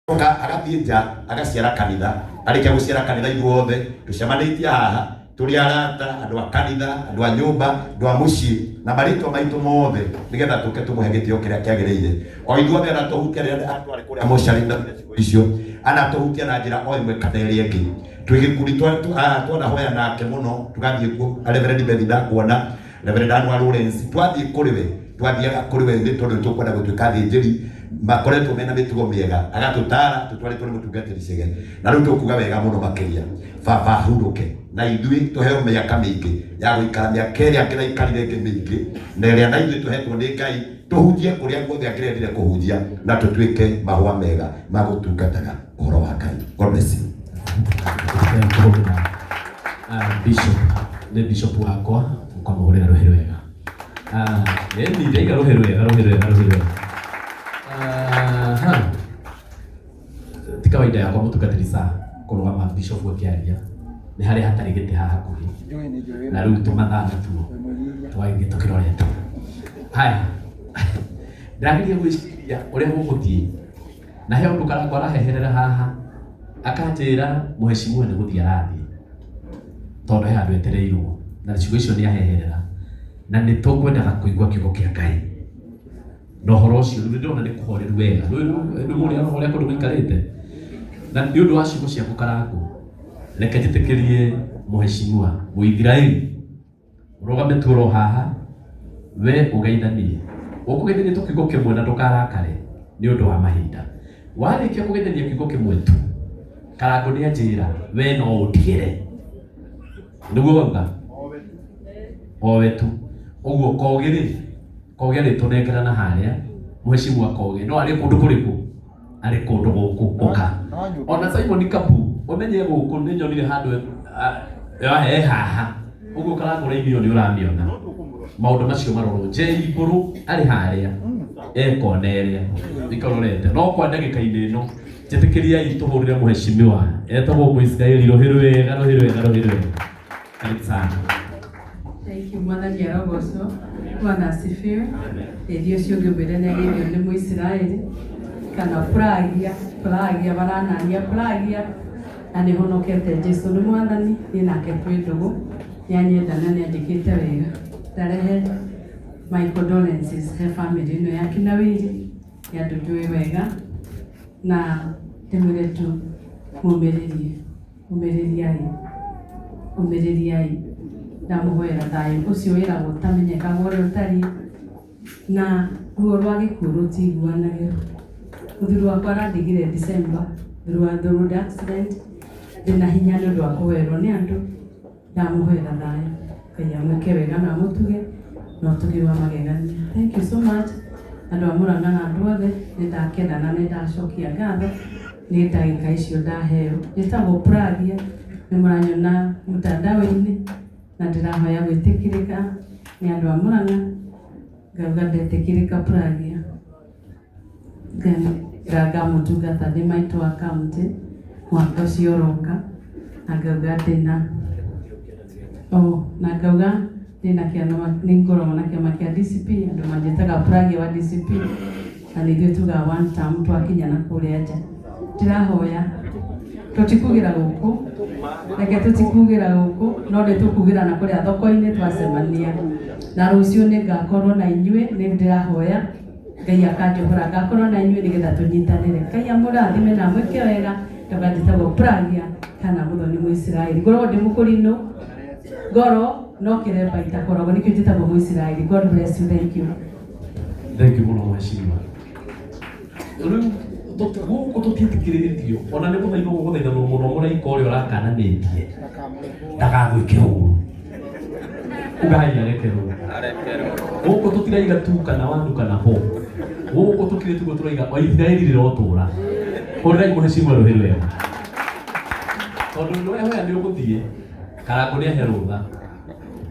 Oka agathiĩ nja agaciara kanitha. Arĩkia gũciara kanitha, ithuothe tũcemanĩtie haha tũrĩ arata, andũ a kanitha, andũ a nyũmba, andũ a mũciĩ, na marĩtwa maitũ mothe, nĩgetha tũke tũmũhe gĩtĩo kĩrĩa kĩagĩrĩire. O ithuothe anatũhutia rĩrĩa atwarĩ kũrĩa mocarĩ na cigo icio, anatũhutia na njĩra o ĩmwe kana ĩrĩa ĩngĩ. Twĩ gĩkundi twanahoya nake mũno, tũgathiĩ kuo. Reverend Bethi ndakuona, Reverend Anwar Lawrence, twathiĩ kũrĩ we, twathiaga kũrĩ we nĩ tondũ tũkwenda gũtuĩka athĩnjĩri makoretwo mena mĩtugo mĩega, agatũtara tũtwarĩtwo nĩ mũtungatĩri Chege. Na rĩu tũkuga wega mũno makĩria, baba ahurũke na ithuĩ tũheo mĩaka mĩingĩ ya gũikara, mĩaka ĩrĩa angĩraikarire ĩngĩ mĩingĩ na ĩrĩa na ithuĩ tũhetwo nĩ Ngai, tũhunjie kũrĩa guothe angĩrendire kũhunjia na tũtuĩke mahũa mega ma gũtungataga ũhoro wa Ngai. God bless you. Kũhũrĩra bishop, nĩ bishop wakwa, ũkamũhũrĩra rũhĩ rwega. Ĩni ndaiga rũhĩ rwega, rũhĩ rwega, rũhĩ rwega. Ha. Ti kawaida yakwa, mũtungatĩri sa kũrũgama bishop akĩaria, nĩ harĩa hatarĩ gĩtĩ haha hakuhĩ, na rĩu tũmathaa natuo twagĩthiĩ tũkĩrorete. Haya, ndĩrageria gwĩciria ũrĩa gũgũthiĩ, na he ũndũ Karangũ araheherera haha, akanjĩra mũheshimiwa nĩ gũthiĩ arathiĩ tondũ he handũ etereirwo, na ciugo icio nĩ aheherera, na nĩ tũkwendaga kũigua kiugo kĩa Ngai na ũhoro ũcio. Rĩu ndĩrona nĩ kũhoreru wega, rĩu mũrĩa ũrĩa kũndũ gũikarĩte, na nĩ ũndũ wa ciugo ciaku Karangũ, reke njĩtĩkĩrie mũheshimiwa Mũithiraeli ũrũgame tu oro haha, we ũgeithanie, ũkũgeithania tu kiugo kĩmwe, na ndũkarakare nĩ ũndũ wa mahinda. Warĩkia kũgeithania kiugo kĩmwe tu, Karangũ nĩ anjĩra we no ũndigĩre nĩguo wauga owe tu ũguo. Kogĩ rĩ, Kogĩ arĩtũnengerana harĩa. Mũheshimiwa Kogĩ no arĩ kũndũ kũrĩkũ? Arĩ kũndũ gũkũ ũka. Ona Simon Kabu ũmenye gũkũ nĩ nyonire handũ he haha ũguo. Karangũ raini ĩyo nĩ ũramĩona, maũndũ macio marorwo. Njeri Mbũrũ arĩ harĩa ekona ĩrĩa ikororete, no kwa ndagĩka-inĩ ĩno njĩtĩkĩriai tũhũrĩre mũheshimiwa etagwo Mũisiraeli rũhĩ rwega, rũhĩ rwega, rũhĩ rwega. Karibu sana. Thank you, Mwathani arogocwo. Bwana asifiwe. Ĩthi ũcio ũngĩ ũmwĩre nĩ ageithio nĩ Mũisiraeli kana Pragia, Pragia baranania Pragia, na nĩ honokete. Jesu nĩ Mwathani, niĩ nake twĩ ndũgũ, nĩ anyenda na nĩ anjĩkĩte wega. Ndarehe my condolences he family ĩno ya Kinawiri, nĩ andũ njũĩ wega, na ndĩmwĩre tu mũmĩrĩrie, ũmĩrĩriai, ũmĩrĩriai. Ndamũhoera thayũ ũcio wĩragwo ũtamenyekaga ũrĩa ũtariĩ, na ruo rwa gĩkuũ rũtiguanagĩrwo. Mũthuri wakwa arandigire December through a road accident. Ndĩna hinya nĩ ũndũ wa kũhoerwo nĩ andũ. Ndamũhoera thayũ, Ngai amwĩke wega na amũtuge na ũtugi wa magegania. Thank you so much, andũ a Mũrang'a na andũ othe. Nĩ ndakena na nĩ ndacokia ngatho nĩ ndagĩka icio ndaheo. Njĩtagwo Pragia, nĩ mũranyona mtandao-inĩ, na ndĩrahoya gwĩtĩkĩrĩka nĩ andũ a Mũrang'a. Ngauga ndetĩkĩrĩka Pragia, ngamwĩtĩkĩra, ngamũtungata ndĩ maitũ wa kaunti mwaka ũcio ũroka, na ngauga ndĩna oh, na ngauga ndĩna kĩama, nĩ ngoragwo na kĩama kĩa DCP. Andũ manjĩtaga Pragia wa DCP, na nĩ ithuĩ tugaga one term twakinya na kũrĩa nja. Ndĩrahoya tũtikugĩra gũkũ, reke tũtikugĩra gũkũ, no nĩ tũkugĩra na kũrĩa thoko-inĩ twacemania, na rũciũ nĩ ngakorwo na inyuĩ. Nĩ ndĩrahoya Ngai akanjohora, ngakorwo na inyuĩ nĩgetha tũnyitanĩre. Ngai amũrathime na amwĩke wega. Ndauga njĩtagwo Pragia kana Mũthoni Mũisiraeli, ngoragwo ndĩ mũkũrinũ ngoro no kĩremba itakoragwo, nĩkĩo njĩtagwo Mũisiraeli. God bless you, thank you. Thank you mũno, mheshimiwa. Rĩu gũkũ tũtiĩtĩkĩrĩtio ona nĩ gũthaithwo, gũgũthaithanwo mũno mũraika ũrĩa ũrakananĩtie ndagagwĩke ũru. Ugai arekerwo. Gũkũ tũtiraiga tu kana wanu kana ho, gũkũ tũkirĩte ũguo tũraiga o Isiraeli rĩrotũra. Hũrĩrai mũheshimiwa rũhĩ rwega, tondũ nĩ wehoya nĩ ũgũthiĩ. Karangũ nĩ ahe rũtha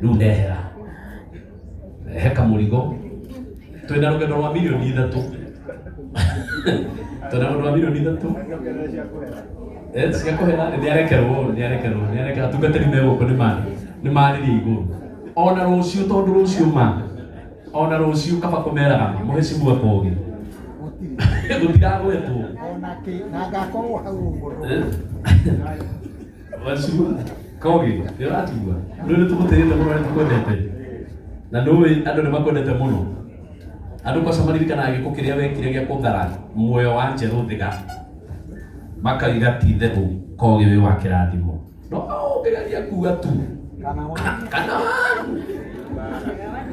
rĩu, ndehera he kamũrigo. Twĩna rũgendo rwa 3 mirioni, twĩna rũgendo rwa 3 mirioni cia kũhera. Nĩ arekerwo, nĩ arekerwo, nĩ arekerwo. Atungatĩri me gũkũ nĩ marĩrie igũrũ ona rũciũ, tondũ rũciũ ma ona rũciũ kaba kũmeraga ma mũhecimu Kogi. Gũtiragwetwo. Ona kĩ na ngakorwo hau ũguo. Wacua kogi nĩ ũratigua rĩu nĩ tũgũtĩrĩte mũno, nĩ tũkwendete na nũĩ andũ nĩ makwendete mũno. Andũ kwaca maririkanaga gĩko kĩrĩa wekire gĩa kũthara muoyo wa Njerũ Thiga, makauga ti itherũ kogi wĩ wa kĩrathimo, no ũngĩgeria kuga tu kana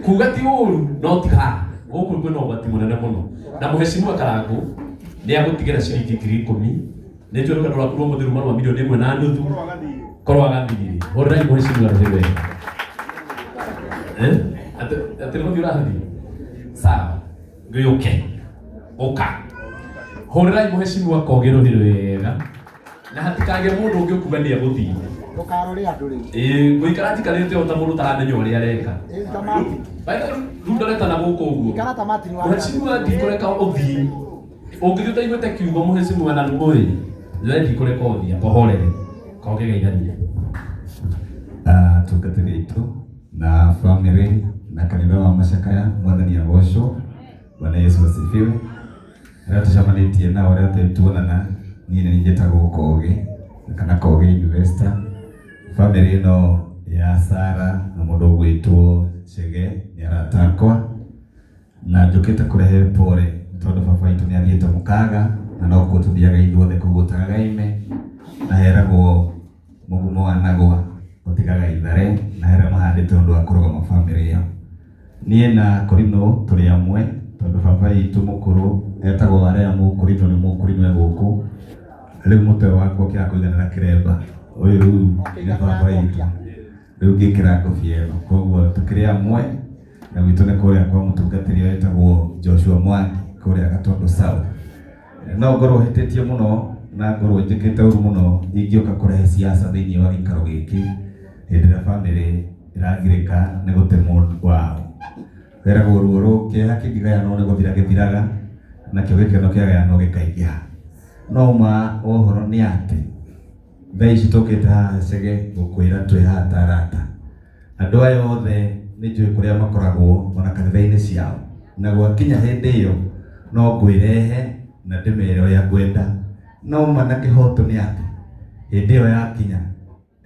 kuga ti ũru, no ti haha gũkũ kwĩna ũgwati mũnene mũno. Na mũhecimiwa Karangũ nĩ agũtigĩra ciringi 10,000. Nĩ njũĩ rũgano rwaku rwa mũthĩ ruma rwa 1.5 milioni korwo agathirĩ. Hũrĩrai mũhecimiwa rũhĩ wega. Atĩ atĩ nĩ gũthiĩ ũrathiĩ, sawa, ngĩũke ũka hũrĩrai mũhecimiwa Kogi rũhĩ wega na hatikagĩe mũndũ ũngĩ ũkuga nĩ egũthiĩ. Ndũkarore andũ rĩu. Ĩĩ, ngũikara njikarĩte o ta mũndũ ũtaramenya ũrĩa areka. Ĩ ta Martin. Rĩu ndoreta na gũkũ ũguo. Ikara ta Martin wa. Mũhecimiwa, ndikũreka ũthiĩ ũngĩthiĩ ũtaiguĩte kiugo mũhecimiwa na nũĩ we ndikũreka ũthiĩ amba ũhorere koge geithania. Atungatĩri aitũ na family na kanitha wa Macakaya, Mwathani agocwo. Bwana Yesu asifiwe. Arĩa tũcemanĩtie nao, arĩa tũrĩ tuonana, niĩ nĩ njĩtagwo Kogi kana Kogi Investor. Family ĩno ya Sara na mũndũ ũgwĩtwo Chege nĩ arata akwa na njũkĩte kũrehe pole tondũ baba witũ nĩ athiĩte mũkaga na nokuo tũthiaga ithuothe kũu gũtagaga-ime na heragwo mũgumo wa nagwa ũtigaga ithare na hera mahandĩte ũndũ wa kũrũgama family ĩyo. Niĩ na Korino tũrĩ amwe tondũ baba witũ mũkũrũ etagwo Warea Mũkũrinũ, nĩ Mũkũrinũ e gũkũ. Rĩu mũtwe wakwa ũkĩaga kũiganĩra kĩremba ũyũ rĩu nĩ baba witũ, rĩu ngĩkĩra ngobia ĩno, koguo tũkĩrĩ amwe. Na gwitũ nĩ kũrĩa kwa mũtungatĩri wetagwo Joshua Mwangi kũrĩa Gatondo South. No ngorwo hĩtĩtie mũno na ngorwo njĩkĩte ũru mũno ingĩũka kũrehe siasa thĩinĩ wa gĩikaro gĩkĩ hĩndĩ ĩrĩa family ĩragirĩka nĩ gũte mũndũ wao. Weragwo ruo kĩeha kĩngĩgayanwo nĩ gũthira gĩthiraga, nakĩo gĩkeno kĩagayanwo gĩkaingĩha. No ma wa ũhoro nĩ atĩ thaa ici tũkĩte haha Chege gũkwĩra twĩ haha ta arata. Andũ aya othe nĩ njũĩ kũrĩa makoragwo ona kanitha-inĩ ciao, na gwakinya hĩndĩ ĩyo no ngwĩrehe na ndĩmere ũrĩa ngwenda. No ma na kĩhoto nĩ atĩ hĩndĩ ĩyo yakinya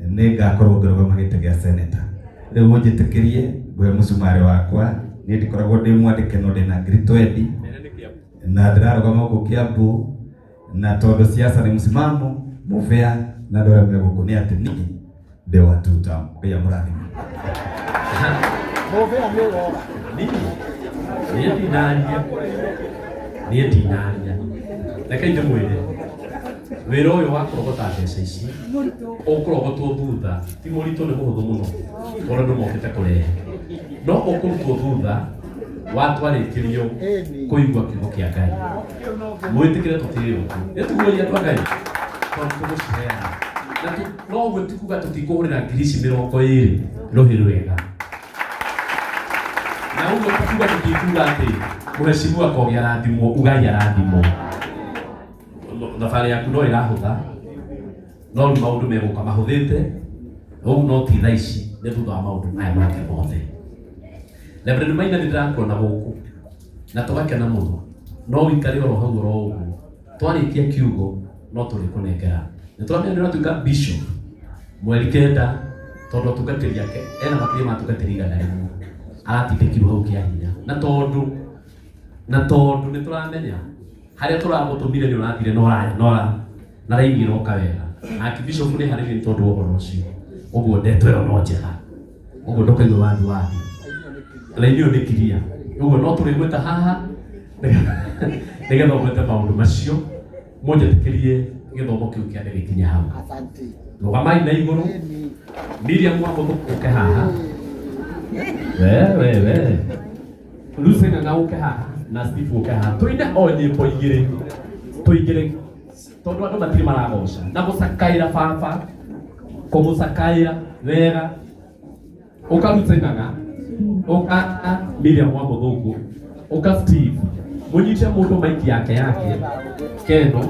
nĩ ngakorwo ngĩrũgama gĩtĩ gĩa seneta. Rĩu ũnjĩtĩkĩrie ngũhe mũcumarĩ wakwa. Niĩ ndikoragwo ndĩ mwandĩke no ndĩna 20,000 na ndĩrarũgama gũkũ Kiambu, na tondũ siasa nĩ msimamo mũbĩa na andũ arĩa me gũkũ nĩ atĩ niĩ ndĩ wa two term. Ngai amũrathime. Mũbĩa nĩ wora. Niĩ ndinaria, niĩ ndinaria, reke ndĩmwĩre wĩra ũyũ wa kũrogota mbeca ici ũkũrogotwo thutha ti mũritũ, nĩ mũhũthũ mũno tondũ andũ mokĩte kũrehe, no ũkũrutwo thutha wa twarĩkĩrio kũigua kiugo kĩa Ngai. Mwĩtĩkĩre tũtĩo tu nĩ tuguoria andũ a Ngai tondũ tũgũciheana na no ũguo ti kuga tũtikũhũrĩra 20,000 rũhĩ rwega, na ũguo ti kuga tũtikuga atĩ mũhecimiwa Kogi arathimwo, ugai arathimwo. Thabarĩ yaku no ĩrahũtha, no rĩu maũndũ megũka mahũthĩte ũguo, no ti thaa ici, nĩ thutha wa maũndũ maya mangĩ mothe. Reverend Maina, nĩ ndĩrakuona gũkũ na tũgakena mũno, no ũikare oro hau oro ũguo, twarĩkia kiugo no tũrĩkũnengera. Nĩ tũramenya nĩ ũratuĩka bishop 9, tondũ atungatĩri ake ena makĩria ma atungatĩri 100 aratindĩkirwo hau kĩa hinya, na tondũ nĩ tũramenya harĩa tũragũtũmire nĩ ũrathire na raini ĩroka wega na archbishop nĩ harĩrĩrie nĩ tondũ wa ũhoro ũcio. Ũguo ndeto ĩyo no njega, ũguo ndũkaigua wathi wathi, raini ĩyo nĩ kiria. Ũguo no tũrĩgwĩta haha nĩgetha ũgwete maũndũ macio. Mũnjĩtĩkĩrie gĩthomo kĩu kĩambe gĩkinye hau. Asante. Rũgamai na igũrũ. Ĩni. Miriam wa mũthũkũ ũke haha, we we we Lucy Ng'ang'a ũke haha na Steve ũke haha, tũine o nyĩmbo igĩrĩ tũingĩre, tondũ andũ matirĩ maragoca na gũcakaĩra baba, kũmũcakaĩra wega. Ũka Lucy Ng'ang'a, ũka Miriam wa mũthũngũ, ũka Steve, mũnyite mũndũ maiki yake yake keno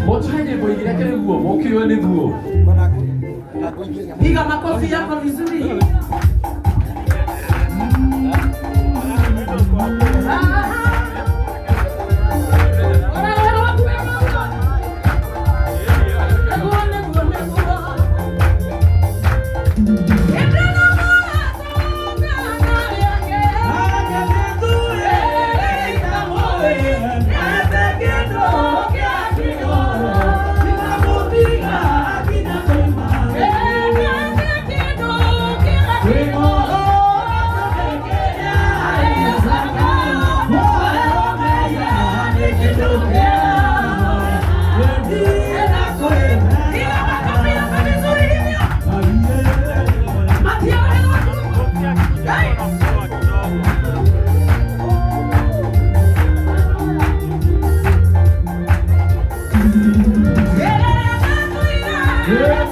mochoe nyĩmbo igĩrĩ akĩrĩ guo mũkĩũĩ nĩguo. Piga makofi yako vizuri. Ah. Hey!